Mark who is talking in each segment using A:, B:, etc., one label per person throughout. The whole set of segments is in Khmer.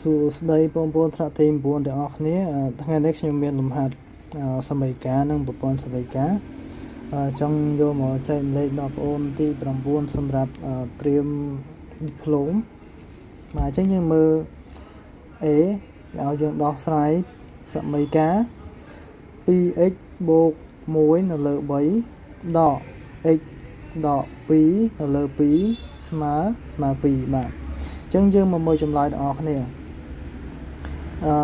A: សួស្តីបងប្អូនថ្នាក់ទី9ទាំងអស់គ្នាថ្ងៃនេះខ្ញុំមានលំហាត់សមីការនិងប្រព័ន្ធសមីការចង់យកមកចែករំលែកដល់បងប្អូនទី9សម្រាប់ត្រៀមឌីប្លូមបាទអញ្ចឹងយើងមើល A ឲ្យយើងដោះស្រាយសមីការ 2x បូក1នៅលើ3ដក x ដក2នៅលើ2ស្មើស្មើ2បាទអញ្ចឹងយើងមកមើលចម្លើយទាំងអស់គ្នា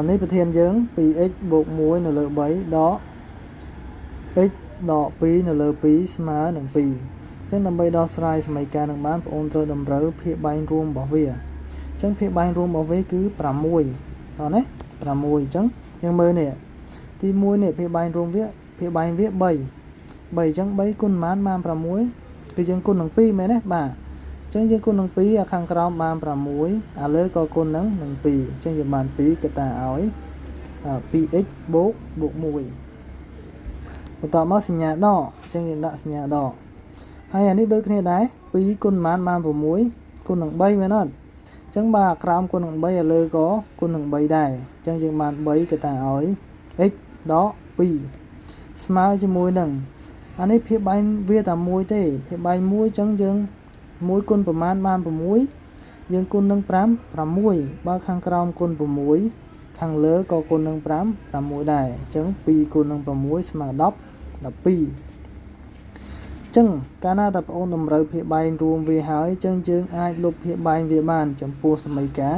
A: នេះប្រធានយើង 2x បូក1នៅលើ3ដក x ដក2នៅលើ2ស្មើនឹង2អញ្ចឹងដើម្បីដោះស្រាយសមីការនឹងបានបងអូនត្រូវតម្រូវភាគបែងរួមរបស់វាអញ្ចឹងភាគបែងរួមរបស់វាគឺ6តោះណា6អញ្ចឹងយើងមើលនេះទី1នេះភាគបែងរួមវាភាគបែងវា3 3អញ្ចឹង3គុណប៉ុន្មានបាន6គឺយើងគុណនឹង2មែនទេបាទអញ្ចឹងយើងគុណនឹង2អាខាងក្រោមបាន6អាលើក៏គុណនឹងនឹង2អញ្ចឹងយើងបាន2កតាឲ្យ 2x បូកបូក1បន្ទាប់មកសញ្ញាដកអញ្ចឹងយើងដាក់សញ្ញាដកហើយអានេះដូចគ្នាដែរ2គុណប៉ុន្មានបាន6គុណនឹង3មែនអត់អញ្ចឹងបាទក្រោមគុណនឹង3អាលើក៏គុណនឹង3ដែរអញ្ចឹងយើងបាន3កតាឲ្យ x ដក2ស្មើជាមួយនឹងអានេះភាគបែងវាតែមួយទេភាគបែងមួយអញ្ចឹងយើង1គុណប្រមាណបាន6យើងគុណនឹង5 6បើខាងក្រោមគុណ6ខាងលើក៏គុណនឹង5 6ដែរអញ្ចឹង2គុណនឹង6ស្មើ10 12ចឹងកាលណាតើបងអូនតម្រូវភាគបែងរួមវាហើយអញ្ចឹងយើងអាចលុបភាគបែងវាបានចំពោះសមីការ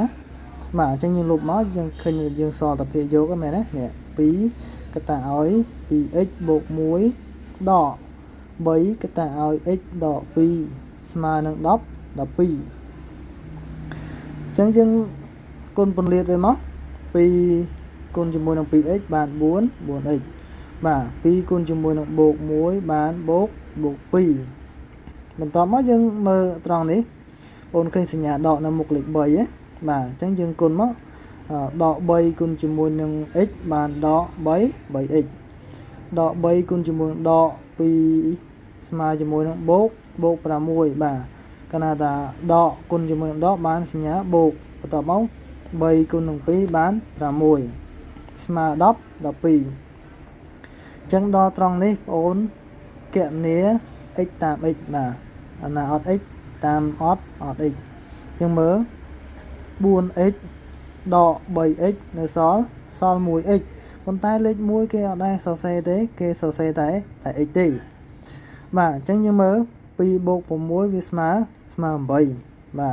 A: បាទអញ្ចឹងយើងលុបមកយើងឃើញយើងសល់តែភាគយកហ្នឹងមែនទេនេះ2កតាឲ្យ 2x បូក1ដក3កតាឲ្យ x ដក2ស្មើនឹង10 12អញ្ចឹងយើងគុណពន្លាតវាមក2គុណជាមួយនឹង 2x បាន4 4x បាទ2គុណជាមួយនឹងបូក1បានបូកបូក2បន្ទាប់មកយើងមើលត្រង់នេះបងឃើញសញ្ញាដកនៅមុខលេខ3ហ៎បាទអញ្ចឹងយើងគុណមកដក3គុណជាមួយនឹង x បានដក3 3x ដក3គុណជាមួយនឹងដក2ស្មើជាមួយនឹងបូកបូក6បាទកាលណាតាដកគុណជាមួយនឹងដកបានសញ្ញាបូកបន្ទាប់មក3គុណនឹង2បាន6ស្មើ10 12ចឹងដល់ត្រង់នេះបងអូនកណនា x តាម x បាទអាណាអត់ x តាមអត់អត់ x យើងមើល 4x ដក 3x នៅសល់សល់ 1x ប៉ុន្តែលេខ1គេអត់ដែរសរសេរទេគេសរសេរតែតែ x ទេបាទអញ្ចឹងយើងមើល2បូក6វាស្មើស្មើ8បា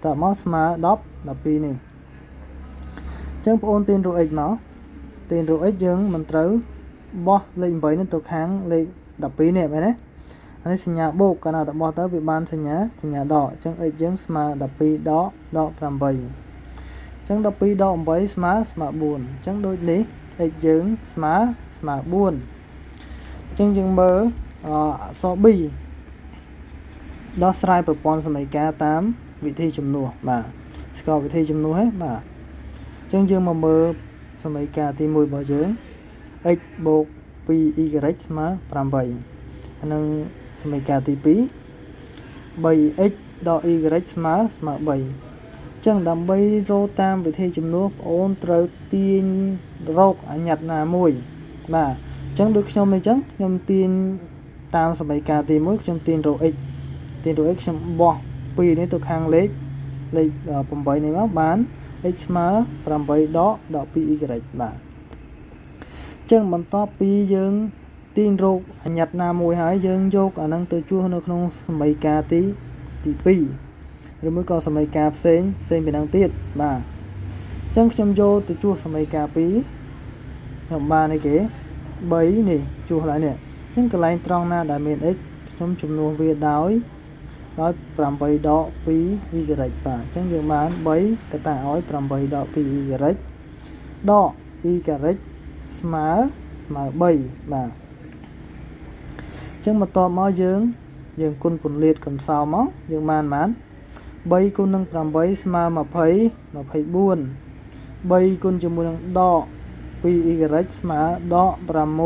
A: ទតមកស្មើ10 12នេះអញ្ចឹងបងអូនទាញរក x មកទាញរក x យើងមិនត្រូវបោះលេខ8នេះទៅខាងលេខ12នេះមែនទេអានេះសញ្ញាបូកកាលណាតបោះទៅវាបានសញ្ញាសញ្ញាដកអញ្ចឹង x យើងស្មើ12ដកដក8អញ្ចឹង12ដក8ស្មើស្មើ4អញ្ចឹងដូចនេះ x យើងស្មើស្មើ4អញ្ចឹងយើងមើលអក្សរ B ដោះស្រាយប្រព័ន្ធសមីការតាមវិធីជំនួសបាទស្គាល់វិធីជំនួសហ៎បាទអញ្ចឹងយើងមកមើលសមីការទី1របស់យើង x បូក 2y ស្មើ8អានឹងសមីការទី2 3x ដក y ស្មើស្មើ3អញ្ចឹងដើម្បីរកតាមវិធីជំនួសបងអូនត្រូវទាញរកអញ្ញត្តិណាមួយបាទអញ្ចឹងដូចខ្ញុំនេះអញ្ចឹងខ្ញុំទាញតាមសមីការទី1ខ្ញុំទាញរក x ទាញរក x ខ្ញុំបោះ2នេះទៅខាងលេខលេខ8នេះមកបាន x ស្មើ8ដកដក 2y បាទអញ្ចឹងបន្ទាប់ពីយើងទាញរកអញ្ញត្តិណាមួយហើយយើងយកអានឹងទៅជួសនៅក្នុងសមីការទីទី2ឬមួយក៏សមីការផ្សេងផ្សេងពីនឹងទៀតបាទអញ្ចឹងខ្ញុំយកទៅជួសសមីការ2ខ្ញុំបានអីគេ3នេះជួសឡើងនេះអញ្ចឹងកន្លែងត្រង់ណាដែលមាន x ខ្ញុំជំនួសវាដោយដោយ8ដក 2y បាទអញ្ចឹងយើងបាន3កតាឲ្យ8ដក 2y ដក y ស្មើស្មើ3បាទអញ្ចឹងបន្ទាប់មកយើងយើងគុណពន្លាតកន្សោមមកយើងបានបាន3គុណនឹង8ស្មើ20 24 3គុណជាមួយនឹងដក 2y ស្មើដក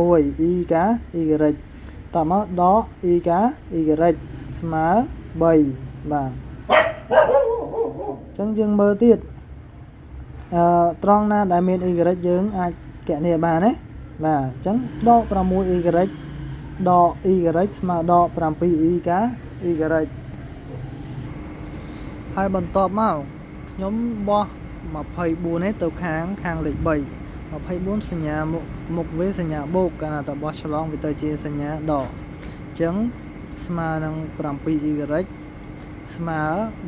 A: 6 y កា y តមកដក y កា y ស្មើ3បាទអញ្ចឹងយើងមើលទៀត អឺត្រង់ណាដែលមាន y យើងអាចគណនាបានណាបាទអញ្ចឹងដក 6y ដក y ស្មើដក 7y កា y ហើយបន្ទាប់មកខ្ញុំបោះ24នេះទៅខាងខាងលេខ3 24សញ្ញាមុខមុខវាសញ្ញាបូកកាលណាតបោះឆ្លងវាទៅជាសញ្ញាដកអញ្ចឹងស្មើនឹង 7y ស្មើ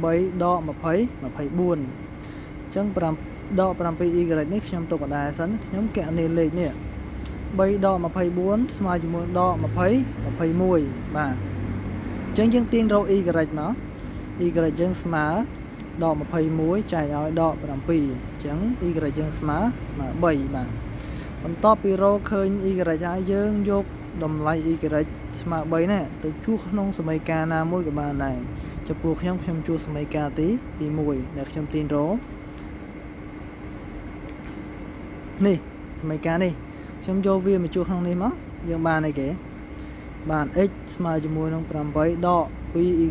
A: 3ដក20 24អញ្ចឹង5ដក 7y នេះខ្ញុំទុកកណ្ដាលសិនខ្ញុំគណនាលេខនេះ3ដក24ស្មើជាមួយដក20 21បាទអញ្ចឹងយើងទាញរក y មក y យើងស្មើដក21ចែកឲ្យដក7អញ្ចឹង y យើងស្មើស្មើ3បាទបន្ទាប់ពីរកឃើញ y ហើយយើងយកតម្លៃ y ស្មើ3នេះទៅជួសក្នុងសមីការណាមួយក៏បានដែរចំពោះខ្ញុំខ្ញុំជួសសមីការទីទី1ដែលខ្ញុំទាញរកនេះសមីការនេះខ្ញុំយកវាមកជួសក្នុងនេះមកយើងបានអីគេបាន x ស្មើជាមួយនឹង8ដក 2y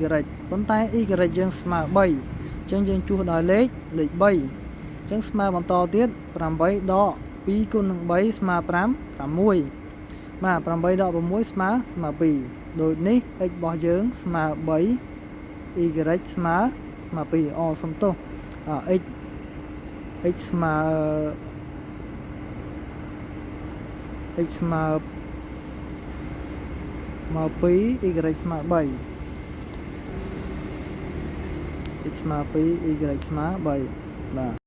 A: ប៉ុន្តែ y យើងស្មើ3អញ្ចឹងយើងជួសដោយលេខលេខ3អញ្ចឹងស្មើបន្តទៀត8ដក2គុណនឹង3ស្មើ5 6បាទ8ដក6ស្មើស្មើ2ដូចនេះ x របស់យើងស្មើ3 y ស្មើស្មើ2អូសុំទោស x x ស្មើ x ស្មើមក2 y ស្មើ3 x ស្មើ2 y ស្មើ3បាទ។